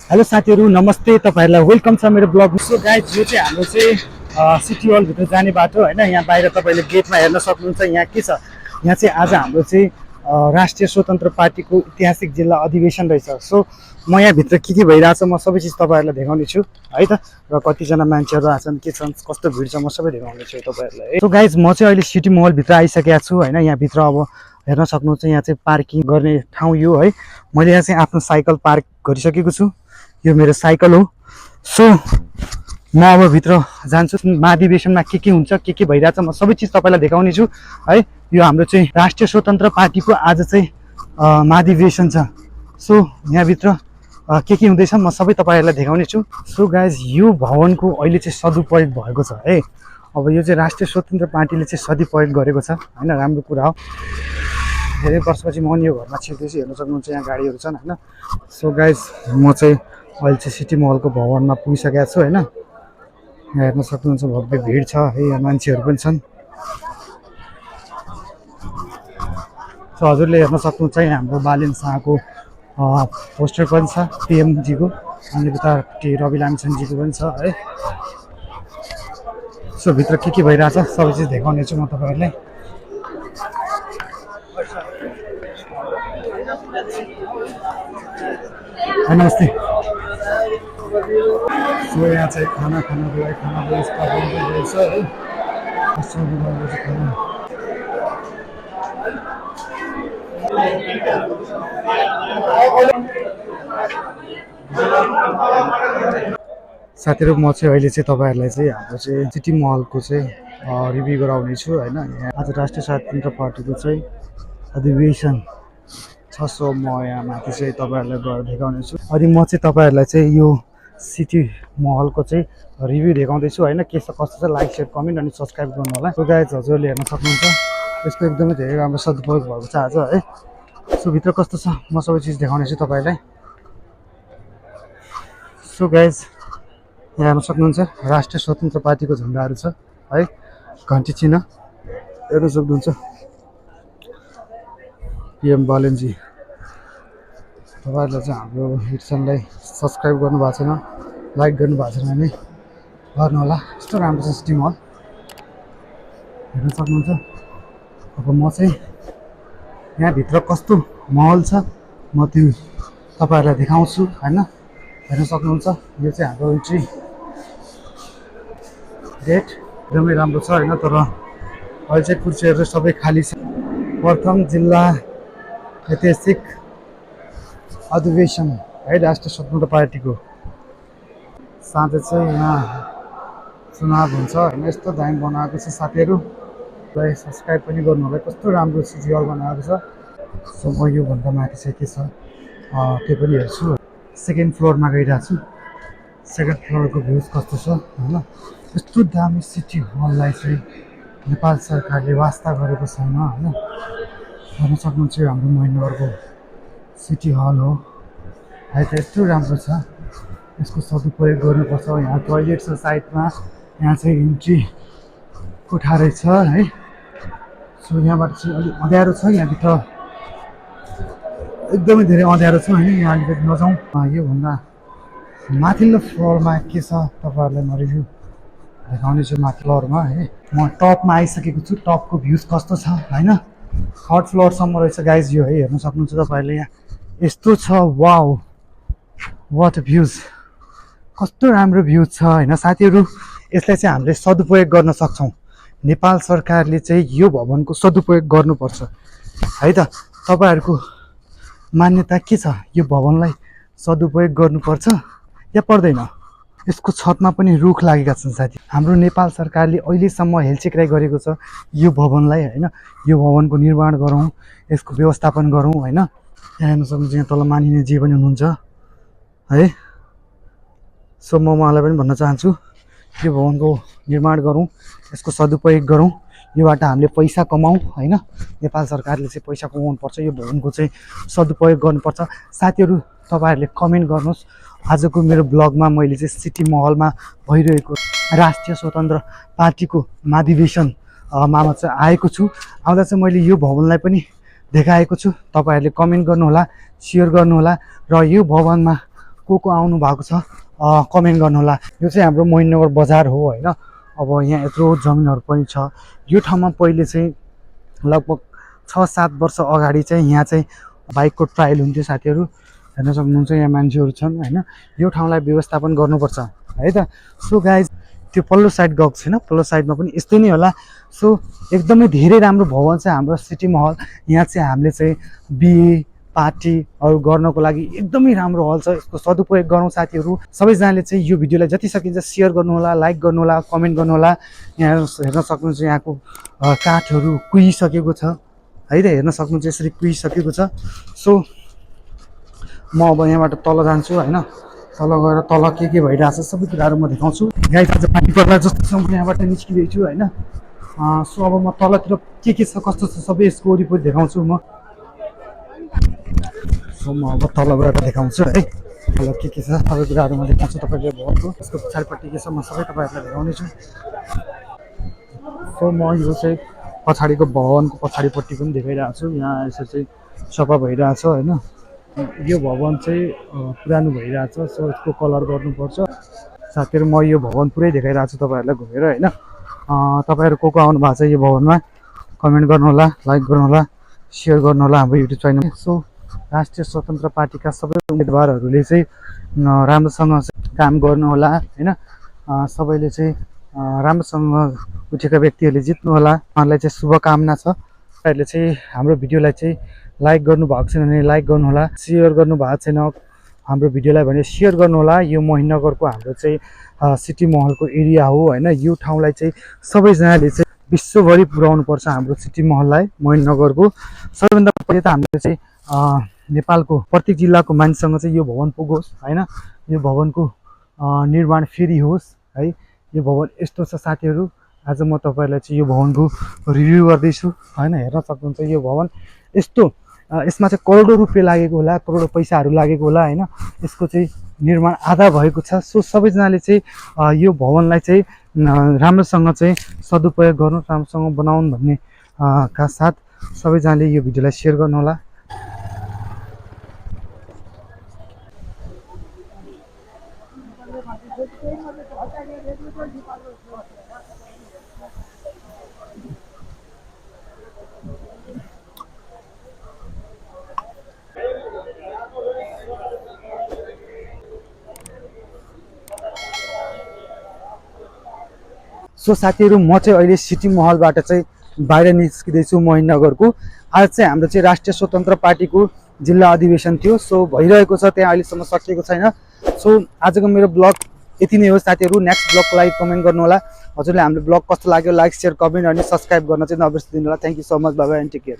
Hello साथीहरू नमस्ते तपाईहरुलाई वेलकम छ मेरो ब्लग। सो गाइज यो चाहिँ हाम्रो चाहिँ सिटी हल भित्र जाने बाटो हैन। यहाँ बाहिर तपाईले गेटमा हेर्न सक्नुहुन्छ। यहाँ के छ, यहाँ चाहिँ आज हाम्रो चाहिँ राष्ट्रिय स्वतन्त्र पार्टीको ऐतिहासिक जिल्ला अधिवेशन रहेछ। सो म यहाँ भित्र के भइरहेछ म सबै चिज तपाईहरुलाई देखाउने छु है त। र कतिजना मान्छेहरु आछन्, के छन्, कस्तो भिड छ, म सबै देखाउने छु तपाईहरुलाई। सो गाइज म चाहिँ अहिले सिटी मल भित्र आइसकेको छु हैन। यहाँ भित्र अब हेर्न सक्नुहुन्छ, यहाँ चाहिँ पार्किङ गर्ने ठाउँ यो है। मैले यहाँ चाहिँ आफ्नो साइकल पार्क गरिसकेको छु। यो मेरो साइकल हो। सो म अब भित्र जान्छु। महाधिवेशनमा के हुन्छ, के भइरहेछ, म सबै चिज तपाईलाई देखाउने छु है। यो हाम्रो चाहिँ राष्ट्रिय स्वतन्त्र पार्टीको आज चाहिँ महाधिवेशन छ। सो यहाँभित्र के हुँदैछ म सबै तपाईहरुलाई देखाउने छु। सो गाइज यो भवनको अहिले चाहिँ सदुपयोग भएको छ है। अब यो चाहिँ राष्ट्रिय स्वतन्त्र पार्टीले चाहिँ सदुपयोग गरेको छ हैन, राम्रो कुरा हो। धेरै वर्षपछि म यो घरमा छिर्दैछु, हेर्न सक्नुहुन्छ यहाँ गाडीहरू छन् हैन। सो गाइज म चाहिँ अहिले चाहिँ सिटी मलको भवनमा पुगिसकेको छु हैन। यहाँ हेर्न सक्नुहुन्छ भव्य भिड छ है, यहाँ मान्छेहरू पनि छन्। सो हजुरले हेर्न सक्नुहुन्छ यहाँ हाम्रो बालेन शाहको पोस्टर पनि छ, पीएमजीको, अनि उतापट्टि रवि लामिछानेजीको पनि छ है। सो भित्र के भइरहेछ सबै चिज देखाउने छु म तपाईहरुलाई। नमस्ते। सो यहाँ चाहिँ खानाको लागि खाना व्यवस्था गरिरहेछ है। साथीहरु म चाहिँ अहिले चाहिँ तपाईहरुलाई चाहिँ हाम्रो चाहिँ सिटी मलको चाहिँ रिभ्यू गराउने छु हैन। आज राष्ट्रिय स्वतन्त्र पार्टीको चाहिँ अधिवेशन छ। सो म यहाँ माथि चाहिँ तपाईहरुलाई गएर देखाउने छु। अनि म चाहिँ तपाईहरुलाई चाहिँ यो सिटी मलको चाहिँ रिभ्यू देखाउँदै छु हैन। के छ कस्तो छ, लाइक शेयर कमेन्ट अनि सब्स्क्राइब गर्नु होला। सो गाइज हजुरले हेर्न सक्नुहुन्छ यसको एकदमै धेरै राम्रो सदुपयोग भएको छ आज है। सो भित्र कस्तो छ म सबै चिज देखाउने छु तपाईहरुलाई। सो गाइज यहाँ हेर्न सक्नुहुन्छ राष्ट्रिय स्वतन्त्र पार्टीको झण्डाहरू छ है, घन्टी चिन्ह हेर्न सक्नुहुन्छ। पीएम बालेनजी, तपाईहरुले चाहिँ हाम्रो युट्युब च्यानललाई सब्स्क्राइब गर्नु भएको छैन, लाइक गर्नु भएको छैन भने गर्नु होला। यस्तो राम्रो छ सिटी मल, हेर्न सक्नुहुन्छ। अब म चाहिँ यहाँ भित्र कस्तो महल छ म त्यो तपाईहरुलाई देखाउँछु हैन। हेर्न सक्नुहुन्छ यो चाहिँ हाम्रो इन्ट्री गेट, एकदमै राम्रो छ हैन। तर अहिले चाहिँ कुर्सीहरू सबै खाली छ। प्रथम जिल्ला ऐतिहासिक अधिवेशन है राष्ट्रिय स्वतन्त्र पार्टीको। साँझ चाहिँ यहाँ चुनाव हुन्छ हैन। यस्तो दामी बनाएको छ साथीहरु, सब्स्क्राइब पनि गर्नु होला। कस्तो राम्रो सिटी हल बनाएको छ। सो म यो भन्दा माथि चाहिँ के छ त्यो पनि हेर्छु। सेकेन्ड फ्लोरमा गइरहेको छु। सेकेन्ड फ्लोरको भ्यूज कस्तो छ हैन। यस्तो दामी सिटी हललाई चाहिँ नेपाल सरकारले वास्ता गरेको छैन हैन। हेर्न सक्नुहुन्छ यो हाम्रो महेन्द्रनगरको सिटी हल हो है त। यस्तो राम्रो छ, यसको सदुपयोग गर्नुपर्छ। यहाँ टोयलेट छ साइडमा, यहाँ चाहिँ इन्ट्री कोठा रहेछ है। सो यहाँबाट चाहिँ अलिक अँध्यारो छ, यहाँभित्र एकदमै धेरै अँध्यारो छ हैन। यहाँ अलिकति नजाउँ। योभन्दा माथिल्लो फ्लोरमा के छ तपाईहरुलाई म रिभ्यू देखाउने छु। माथि फ्लोरमा है म टपमा आइसकेको छु। टपको भ्यूज कस्तो छ हैन। थर्ड फ्लोरसम्म रहेछ गाइज यो है। हेर्न सक्नुहुन्छ तपाईहरुले यहाँ यस्तो छ। वाउ वाट भ्यूज, कस्तो राम्रो भ्यूज छ हैन साथीहरु। यसलाई चाहिँ हामीले सदुपयोग गर्न सक्छौं। नेपाल सरकारले चाहिँ यो भवनको सदुपयोग गर्नुपर्छ है त। तपाईहरुको मान्यता के छ, यो भवनलाई सदुपयोग गर्नुपर्छ या पर्दैन? यसको छतमा पनि रुख लागेका छन् साथी। हाम्रो नेपाल सरकारले अहिलेसम्म हेलचेक्राइ गरेको छ यो भवनलाई हैन। यो भवनको निर्माण गरौँ, यसको व्यवस्थापन गरौँ हैन। यहाँ हेर्न सक्नुहुन्छ यहाँ तल मानिने जे पनि हुनुहुन्छ है। सो म उहाँलाई पनि भन्न चाहन्छु यो भवनको निर्माण गरौँ, यसको सदुपयोग गरौँ। योबाट हामीले पैसा कमाउँ हैन। नेपाल सरकारले चाहिँ पैसा कमाउनु पर्छ, यो भवनको चाहिँ सदुपयोग गर्नुपर्छ। साथीहरु तपाईहरुले कमेन्ट गर्नुहोस्। आजको मेरो ब्लगमा मैले चाहिँ सिटी महलमा भइरहेको राष्ट्रिय स्वतन्त्र पार्टीको महाधिवेशनमा चाहिँ आएको छु। आउँदा चाहिँ मैले यो भवनलाई पनि देखाएको छु। तपाईहरुले कमेन्ट गर्नु होला, शेयर गर्नु होला र यो भवनमा को आउनु भएको छ कमेन्ट गर्नुहोला। यो चाहिँ हाम्रो मोहिनगर बजार हो होइन। अब यहाँ यत्रो जमिनहरू पनि छ। यो ठाउँमा पहिले चाहिँ लगभग 6-7 वर्ष अगाडि चाहिँ यहाँ चाहिँ बाइकको ट्रायल हुन्थ्यो साथीहरू, हेर्न सक्नुहुन्छ यहाँ मान्छेहरू छन् होइन। यो ठाउँलाई व्यवस्थापन गर्नुपर्छ है त। सो गाइज त्यो पल्लो साइड गएको छैन, पल्लो साइडमा पनि यस्तै नै होला। सो एकदमै धेरै राम्रो भवन चाहिँ हाम्रो सिटी महल। यहाँ चाहिँ हामीले चाहिँ बिहे पार्टीहरू गर्नको लागि एकदमै राम्रो हल छ। यसको सदुपयोग गरौँ साथीहरू। सबैजनाले चाहिँ यो भिडियोलाई जति सकिन्छ सेयर गर्नुहोला, लाइक गर्नुहोला, कमेन्ट गर्नुहोला। यहाँ हेर्न सक्नुहुन्छ यहाँको काठहरू कुहिसकेको छ है त, हेर्न सक्नुहुन्छ यसरी कुहिसकेको छ। सो म अब यहाँबाट तल जान्छु होइन। तल गएर तल के भइरहेछ सबै कुराहरू म देखाउँछु। गाई आज पानी पर्ला जस्तो छ, म यहाँबाट निस्किँदैछु होइन। सो अब म तलतिर के छ कस्तो छ सबै यसको वरिपरि देखाउँछु म। सो म अब तलबाट देखाउँछु है, तल के छ सबै कुराहरू म देखाउँछु तपाईँले भवनको। यसको पछाडिपट्टि के छ म सबै तपाईँहरूलाई देखाउनेछु। सो म यो चाहिँ पछाडिको भवनको पछाडिपट्टि पनि देखाइरहेको छु। यहाँ यसो चाहिँ सफा भइरहेछ होइन। यो भवन चाहिँ पुरानो भइरहेछ। सो यसको कलर गर्नुपर्छ साथीहरू। म यो भवन पुरै देखाइरहेको छु तपाईँहरूलाई घुमेर होइन। तपाईँहरू को आउनु भएको छ यो भवनमा कमेन्ट गर्नुहोला, लाइक गर्नुहोला, सेयर गर्नुहोला हाम्रो युट्युब च्यानल। सो राष्ट्रिय स्वतन्त्र पार्टीका सबै उम्मेदवारहरूले चाहिँ राम्रोसँग काम गर्नुहोला होइन। सबैले चाहिँ राम्रोसँग उठेका व्यक्तिहरूले जित्नु होला, उहाँहरूलाई चाहिँ शुभकामना छ। तपाईँहरूले चाहिँ हाम्रो भिडियोलाई चाहिँ लाइक गर्नुभएको छैन भने लाइक गर्नुहोला, सेयर गर्नुभएको छैन हाम्रो भिडियोलाई भने सेयर गर्नुहोला। यो मोहिनगरको हाम्रो चाहिँ सिटी महलको एरिया हो होइन। यो ठाउँलाई चाहिँ सबैजनाले चाहिँ विश्वभरि पुर्याउनुपर्छ हाम्रो सिटी महललाई, मोहिनगरको। सबैभन्दा पहिले त हामीले चाहिँ नेपालको प्रत्येक जिल्लाको मान्छेसँग चाहिँ यो भवन पुगोस् होइन। यो भवनको निर्माण फेरि होस् है। यो भवन यस्तो छ साथीहरू। आज म तपाईँहरूलाई चाहिँ यो भवनको रिभ्यू गर्दैछु होइन। हेर्न सक्नुहुन्छ यो भवन यस्तो, यसमा चाहिँ करोडौँ रुपियाँ लागेको होला, करोडौँ पैसाहरू लागेको होला होइन। यसको चाहिँ निर्माण आधा भएको छ। सो सबैजनाले चाहिँ यो भवनलाई चाहिँ राम्रोसँग चाहिँ सदुपयोग गर्नु, राम्रोसँग बनाउनु भन्ने का साथ सबैजनाले यो भिडियोलाई सेयर गर्नुहोला। सो साथीहरू म चाहिँ अहिले सिटी महलबाट चाहिँ बाहिर निस्किँदैछु मोहिनगरको। आज चाहिँ हाम्रो चाहिँ राष्ट्रिय स्वतन्त्र पार्टीको जिल्ला अधिवेशन थियो। सो भइरहेको छ त्यहाँ, अहिलेसम्म सकिएको छैन। सो आजको मेरो ब्लग यति नै हो साथीहरू। नेक्स्ट ब्लगको लागि कमेन्ट गर्नुहोला। हजुरले हाम्रो ब्लग कस्तो लाग्यो लाइक, सेयर, कमेन्ट अनि सब्सक्राइब गर्न चाहिँ नबिर्सिदिनु होला। Thank you so much, bye bye and take care.